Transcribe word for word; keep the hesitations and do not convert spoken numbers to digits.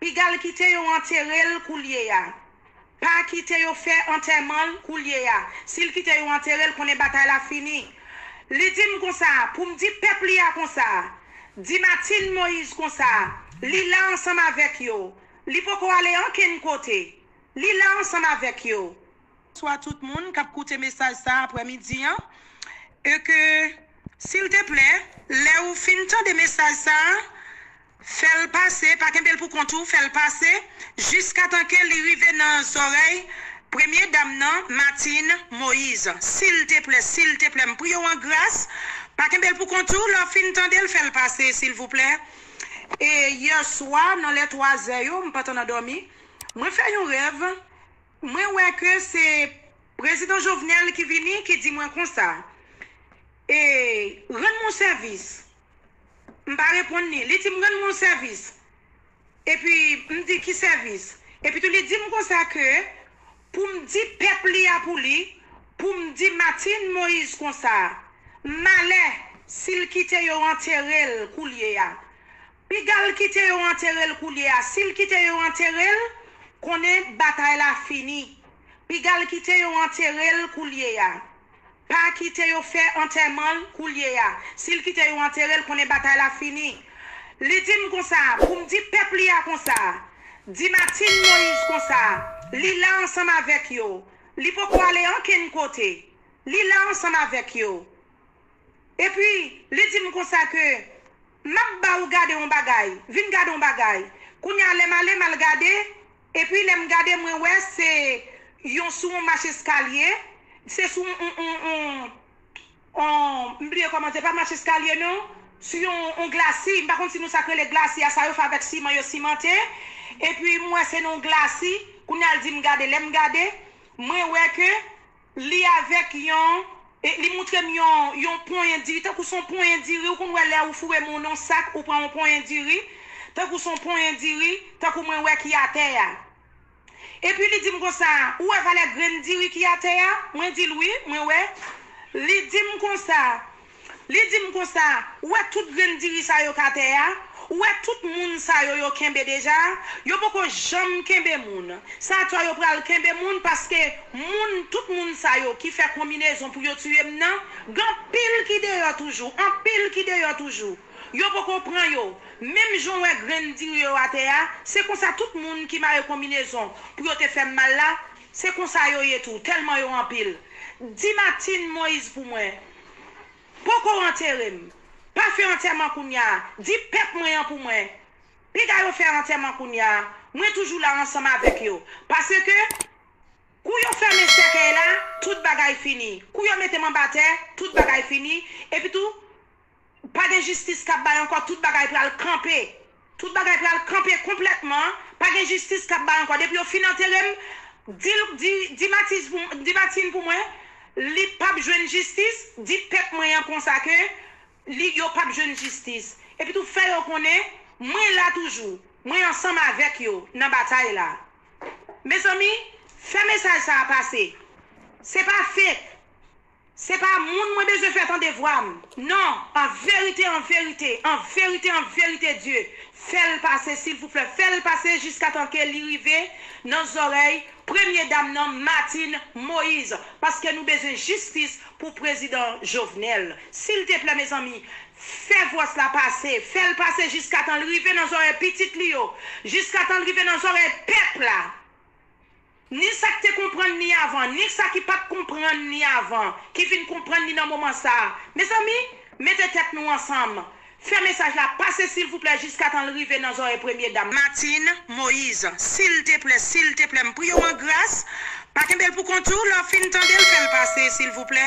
Piga l kite yo antere l koulye a. Pa kite yo fè antèman l koulye a. Si l kite yo antere l, konnen batay la fini. Li di m konsa, pou m di pèp li a konsa, di Martine Moïse konsa, li la ansanm avèk yo. Li poko ale ankenn kote. Li la ansanm avèk yo. Bonswa tout moun k ap koute mesaj sa a aprèmidi an. E ke, silteplè, lè ou fin tande mesaj sa a, fè l pase, pa kenbe l pou kont ou, fè l pase, jiskatan ke li rive nan zòrèy premye dam nan, Martine Moïse. Silteplè, silteplè, m priye w an gras, pa kenbe l pou kont ou, lè w fin tande l, fè l pase, silvouplè. E yè swa, nan lè twazè yo, m pa t ann dòmi, mwen fè yon rèv, mwen wè ke se prezidan Jovenel ki vini, ki di mwen konsa, e, rann mwen sèvis. M pa reponn li. Li di m rann mwen sèvis. Epi m di ki sèvis? Epi tou li di m konsa ke pou m di pèp li a pou li, pou m di Martine Moïse konsa, malè si l kite yo antere l koulye a. Piga l kite yo antere l koulye a. Si l kite yo antere l, konnen batay la fini. Piga l kite yo antere l koulye a. Pa kite yo fè antèman l koulye a. Si l kite yo antere l, konnen batay la fini. Li di m konsa, pou m di pèp li a konsa, di Martine Moïse konsa, li la ansanm avèk yo. Li poko ale ankenn kote. Li la ansanm avèk yo. Epi, li di m konsa ke, m ap ba ou gade yon bagay, vin gade yon bagay. Kounye a, lè m ale, m al gade, epi lè m gade, mwen wè se yon sou yon mach eskalye, se sou yon, yon, yon, yon, yon, m bliye kòman se, pa mach eskalye non, sou yon, yon glasi, m pa konn si nou sa k rele glasi a, sa yo fè avèk siman, yo simante, epi m wè se nan yon glasi, kounye a l di m gade, lè m gade, mwen wè ke li avèk yon, e, li moutre m yon, yon ponyen diri, tankou se yon ponyen diri, ou konn wè lè ou foure men w nan yon sak, ou pran yon ponyen diri, tankou se yon ponyen diri, tankou mwen wè ki atè a. Epi li di m konsa, ou wè valè grenn diri ki atè a? Mwen di l wi, mwen wè. Li di m konsa, Li di m konsa, ou wè tout grenn diri sa yo k atè a? Ou wè tout moun sa yo yo kenbe deja? Yo poko janm kenbe moun. Sa atò yo pral kenbe moun paske moun, tout moun sa yo ki fè konbinezon pou yo tiye m nan, gen anpil ki deyò toujou, anpil ki deyò toujou. Yo poko pran yo. Menm jan w wè grenn diri yo atè a, se konsa tout moun ki mare konbinezon pou yo te fè m mal la, se konsa yo ye tou, tèlman yo anpil. Di Martine Moïse pou mwen. Poko antere m. Pa fè antèman kounye a. Di pèp mwen an pou mwen. Piga yo fè antèman kounye a. Mwen toujou la ansanm avèk yo. Paske, kou yo fèmen sèkèy la, tout bagay fini. Kou yo mete m anba tè, tout bagay fini. Epi tou, pa gen jistis k ap bay ankò, tout bagay pral kanpe. Tout bagay pral kanpe konplètman. Pa gen jistis k ap bay ankò. Depi yo fin antere m, di, di, di Matiz pou m, di Martine pou mwen, li p ap jwenn jistis, di pèp mwen an konsa ke li, yo p ap jwenn jistis. Epi tou fè yo konnen, mwen la toujou, mwen ansanm avèk yo nan batay la. Mezanmi, fè mesaj sa a pase. Se pa fake. Se pa moun mwen bezwen fè tande vwa m. Non, an verite, an verite, an verite, an verite, Dye, fè l pase, silvouplè, fè l pase jiskatan ke li rive nan zòrèy premye dam nan, Martine Moïse, paske nou bezwen jistis pou prezidan Jovenel. Silteplè, mezanmi, fè vwa sa pase, fè l pase jiskatan l rive nan zòrèy pitit li yo, jiskatan l rive nan zòrèy pèp la. Ni sa k te konprann li avan, ni sa ki pa t konprann li avan, ki vin konprann li nan moman sa a. Mezanmi, mete tèt nou ansanm. Fè mesaj la pase, silvouplè, jiskatan l rive nan zòrèy premye dam. Martine Moïse, silteplè, silteplè, m priye w an gras, pa kenbe l pou kont ou, lè w fin tande l, fè l pase, silvouplè.